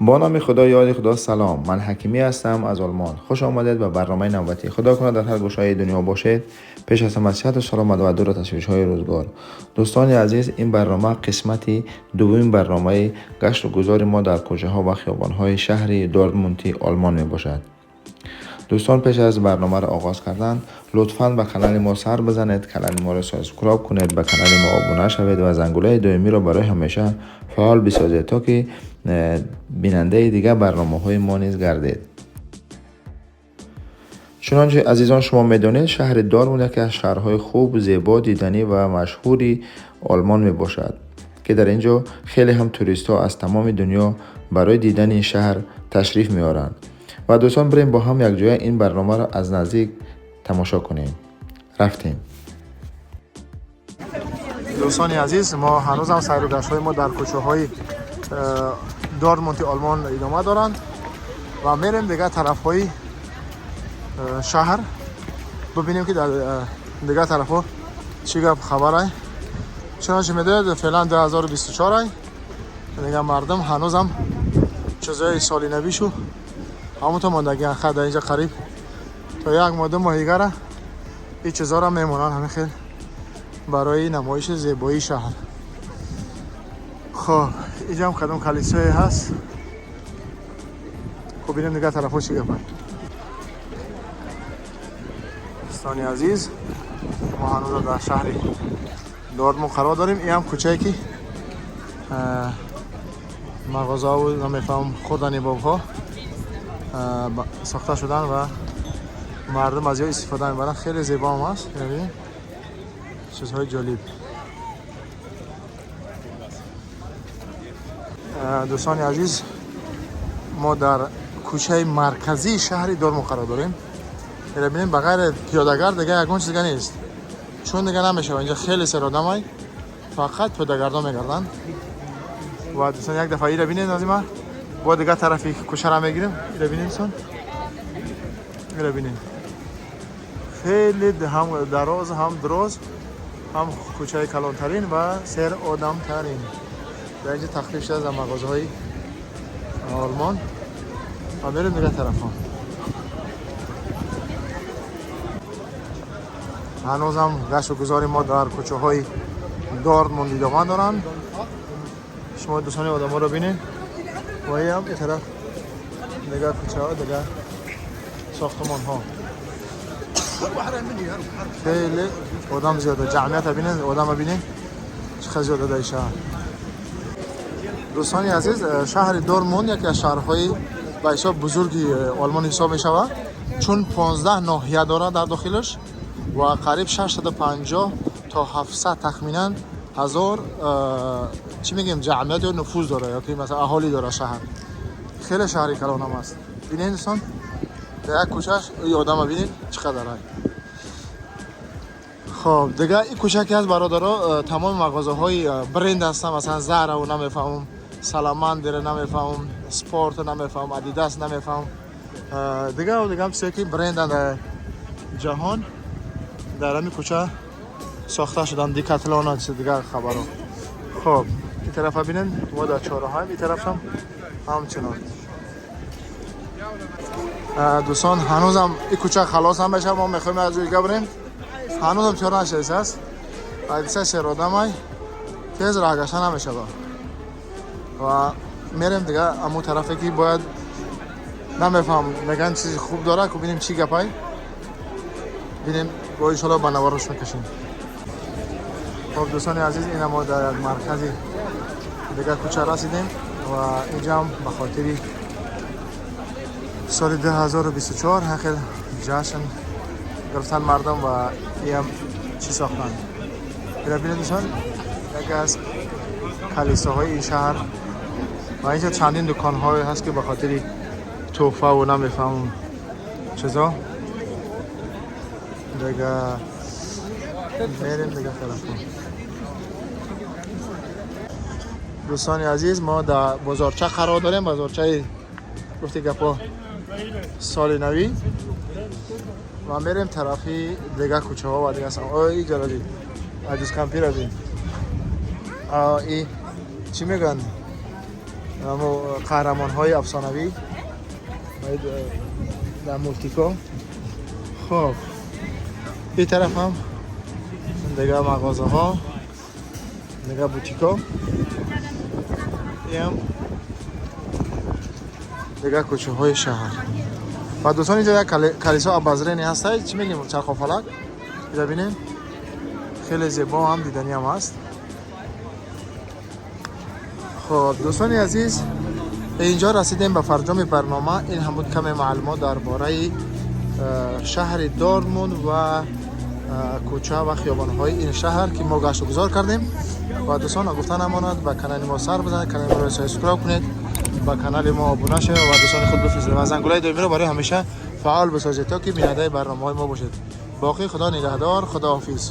با نام خدا، یاد خدا، سلام. من حکیمی هستم از آلمان. خوش آمدید به برنامه نوبتی. خدا کنه در هر گوشه دنیا باشید. پیش از همه صحت و سلامت و دور تشویش های روزگار. دوستان عزیز، این برنامه قسمت دوم برنامه گشت و گذار ما در کوچه ها و خیابان های شهر دورتموند آلمان می باشد. دوستان، پیش از برنامه را آغاز کردن لطفاً به کانال ما سر بزنید، کانال ما را subscribe کنید، به کانال ما آبونه شوید و زنگوله دائمی را برای همیشه فعال بسازید تا که بیننده دیگر برنامه های ما نیز گردید. چنانچه عزیزان شما میدانید، شهر دورتموند یکی از شهرهای خوب، زیبا، دیدنی و مشهوری آلمان می باشد که در اینجا خیلی هم توریست ها از تمام دنیا برای دیدن این شهر تشریف میارند. و دوستان، بریم با هم یک جای این برنامه را از نزدیک تماشا کنیم. رفتیم. دوستان عزیز، ما هنوز هم سیر و گشت های ما در کوچه های دورتموند آلمان ادامه دارند و میریم دیگه طرف های شهر، ببینیم که در دیگه طرف ها چی گپ خبره. چنانچه میدونید فعلا 2024، دیگه مردم هنوز هم چیزای سالی نویشو همون ماندگی خد در اینجا قریب تا یک ماه، 2 ماه دیگه این چیزا را میمونن، همین خیلی برای نمایش زیبایی شهر. خب، اینجا هم کدام کلیسای هست. خب، ببینیم دیگه طرفا چی گپه. دوستان عزیز، ما هنوز در شهر دورتموند قرار داریم. این هم کوچه که مغازه و نمیفهم خوردنی بابها ساخته شدن و مردم از استفاده میبرن. خیلی زیبا هم هست، یعنی چیزهای جالب. دوستان عزیز، ما در کوچه مرکزی شهر دورتموند قرار داریم. ببینیم، بغیر پیاده‌گرد دیگه یگان چیز دیگه نیست، چون دیگه نمیشه، اینجا خیلی سر آدمای، فقط پیاده‌گردا میگردن. و دوستان، یک دفعه ایره ببینید. از ما با دیگه طرفی کوچه را میگیریم. ایره ببینید دوستان، ایره ببینید. خیلی هم دراز، هم دراز، هم کوچه کلانترین و سر آدم ترین. در اینجا تخفیف شده از مغازه های آلمان و بریم دیگه طرف ها. هنوز هم گشت و گذار ما در کوچه های دورتموند ادامه دارن. شما دوستان آدم ها رو بینید و این هم این طرف دیگه کوچه ها، دیگه ساختمان ها. خیلی آدم زیاده، جمعیت بینید، آدم بینید چقدر زیاده در شهر. دوستان عزیز، شهر دورتموند یکی از شهرهای به حساب بزرگی آلمان حساب می شود، چون 15 ناحیه داره در داخلش و قریب 650 تا 700 تخمینا هزار چی میگیم جمعیت یا نفوذ داره یا که مثلا اهالی داره شهر. خیلی شهری کلان هم است. ببینید دوستان، در یک کوچهش ای آدم ببینید چقدر. خب، دیگه این کوچه که از برادرها تمام مغازه های برند هستن، مثلا Zara و نمیفهمم Salomon نمیفهمم سپورت نمیفهمم ادیداس نمیفهمم دیگه و دیگه هم چیزی که برند در جهان در همین کوچه ساخته شدن، Decathlon چیز دیگه خبرها. خب، این طرف ببینید، ما در چهارراه این طرف هم همچنان. دوستان، هنوزم این کوچه خلاص هم بشه ما میخوایم از دیگه بریم. هنوزم چرا نشده است حادثه سر آدمای تیز راه گشته نمیشه و میریم دیگه امو طرفی که باید نمیفهم میگن چیزی خوب داره که ببینیم چی گپای، ببینیم با انشالله با نوارش میکشیم. خب دوستان عزیز، این ما در یک مرکزی دیگه کوچه رسیدیم و اینجا هم به خاطر سال 2024 خیلی جشن گرفتن مردم و این هم چی ساختن. این ببینید دوستان، یکی از کلیساهای این شهر و اینجا چندین دکان های هست که به خاطر تحفه و نمیفهم چیزا. دیگه میریم دیگه طرف. دوستان عزیز، ما در بازارچه قرار داریم، بازارچه گفتی گپا سال نوی و میریم طرفی دیگه کوچه ها و دیگه سم. ای جلالی عجوز کمپیر بین. ای چی میگن؟ Ҳамо қаҳрамонҳои афсонавӣ дар мультико. Хоб, ин тараф ҳам дига мағозаҳо, дига бутико, ин дига кӯчаҳои шаҳр. Ва дӯстон, инҷо як колесо обозрения ҳаста, чӣ мегӯем, чархофалак. Ида бинем, хеле зебо ҳам, диданӣ ҳам аст. Хоб, дӯстони азиз, инҷо расидем ба фарҷоми барнома. Ин ҳам буд каме маълумот дар бораи шаҳри Дортмунд ва кӯча ва хиёбонҳои ин шаҳр, ки мо гашту гузор кардем. Ва дӯстон, гуфта намонад, ба канали мо сар бизанед, канали моро subscribe кунед, ба канали мо обуна шавед ва дӯстони худ бифиристед ва зангулаи доимиро барои ҳамеша фаъол бисозед, то ки бинандаи барномаҳои мо бошед. Боқӣ Худо нигаҳдор, худоҳофиз.